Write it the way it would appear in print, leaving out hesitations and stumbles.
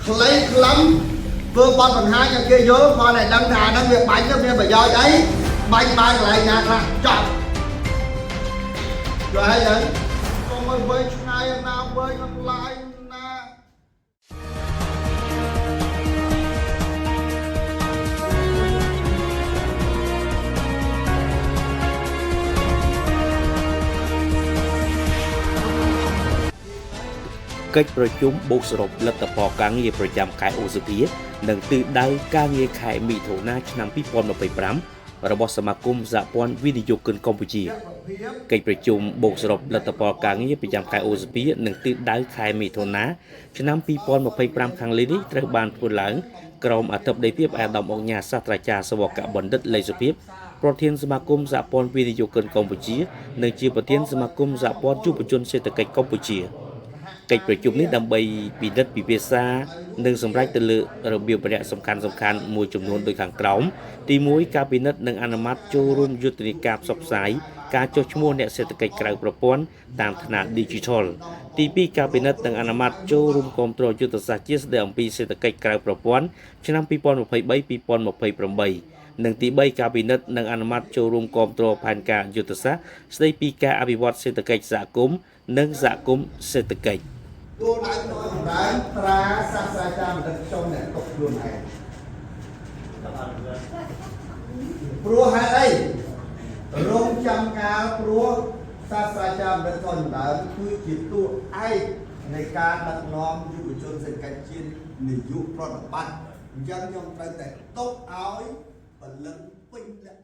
ខ្លីខ្លឹមធ្វើបទបង្ហាញឲ្យគេយល់គ្រាន់តែដឹងថាហ្នឹងវាបាញ់ទៅមានប្រយោជន៍អីបាញ់បានកន្លែងណាខ្លះចប់ជួយហើយហ្នឹងកុំឲ្យវែងឆ្ងាយណាវែងអនឡាញណា កិច្ចប្រជុំបូកសរុបលទ្ធផលការងារប្រចាំខែឧសភានិងទិសដៅការងារខែមិថុនាឆ្នាំ2025របស់សមាគមសហព័ន្ធវិនិយោគិនកម្ពុជាកិច្ចប្រជុំបូកសរុបលទ្ធផលការងារប្រចាំខែឧសភានិងទិសដៅខែមិថុនាឆ្នាំ2025ខាងលើនេះត្រូវបានធ្វើឡើងក្រោមអធិបតីភាពអាដាមអង្ញាសាស្ត្រាចារ្យសវកបណ្ឌិតលេខសុភាពប្រធានសមាគមសហព័ន្ធវិនិយោគិនកម្ពុជានិងជាប្រធានសមាគមសហព័ន្ធយុវជនសេដ្ឋកិច្ចកម្ពុជាកិច្ចប្រជុំនេះដើម្បីពិនិត្យពិភាក្សានិងសម្រេចទៅលើរបៀបវរៈសំខាន់សំខាន់មួយចំនួនដូចខាងក្រោមទី1ការពិនិត្យនិងអនុម័តចូលរួមយុទ្ធនាការផ្សព្វផ្សាយការចុះឈ្មោះអ្នកសេដ្ឋកិច្ចក្រៅប្រព័ន្ធតាមថ្នាក់ Digital ទី2ការពិនិត្យនិងអនុម័តចូលរួមគាំទ្រយុទ្ធសាស្ត្រជាតិស្តីអំពីសេដ្ឋកិច្ចក្រៅប្រព័ន្ធឆ្នាំ2023-2028និងទី3ការពិនិត្យនិងអនុម័តចូលរួមគាំទ្រផែនការយុទ្ធសាស្ត្រស្តីពីការអភិវឌ្ឍសេដ្ឋកិច្ចសហគមន៍និងសហគមន៍សេដ្ឋកិច្ច គោលដៅក្នុងចម្រើនត្រាសាស្ត្រាចារ្យបណ្ឌិតខ្ញុំអ្នកទុកខ្លួនឯងព្រោះហេតុអីរងចាំកាលព្រោះសាស្ត្រាចារ្យបណ្ឌិតខុនចម្រើនគឺជាតួឯកនៃការដឹកនាំយុវជនសេដ្ឋកិច្ចជាតិនាយកប្រតិបត្តិអញ្ចឹងខ្ញុំត្រូវតែទុកឲ្យពលឹងពេញលក្ខ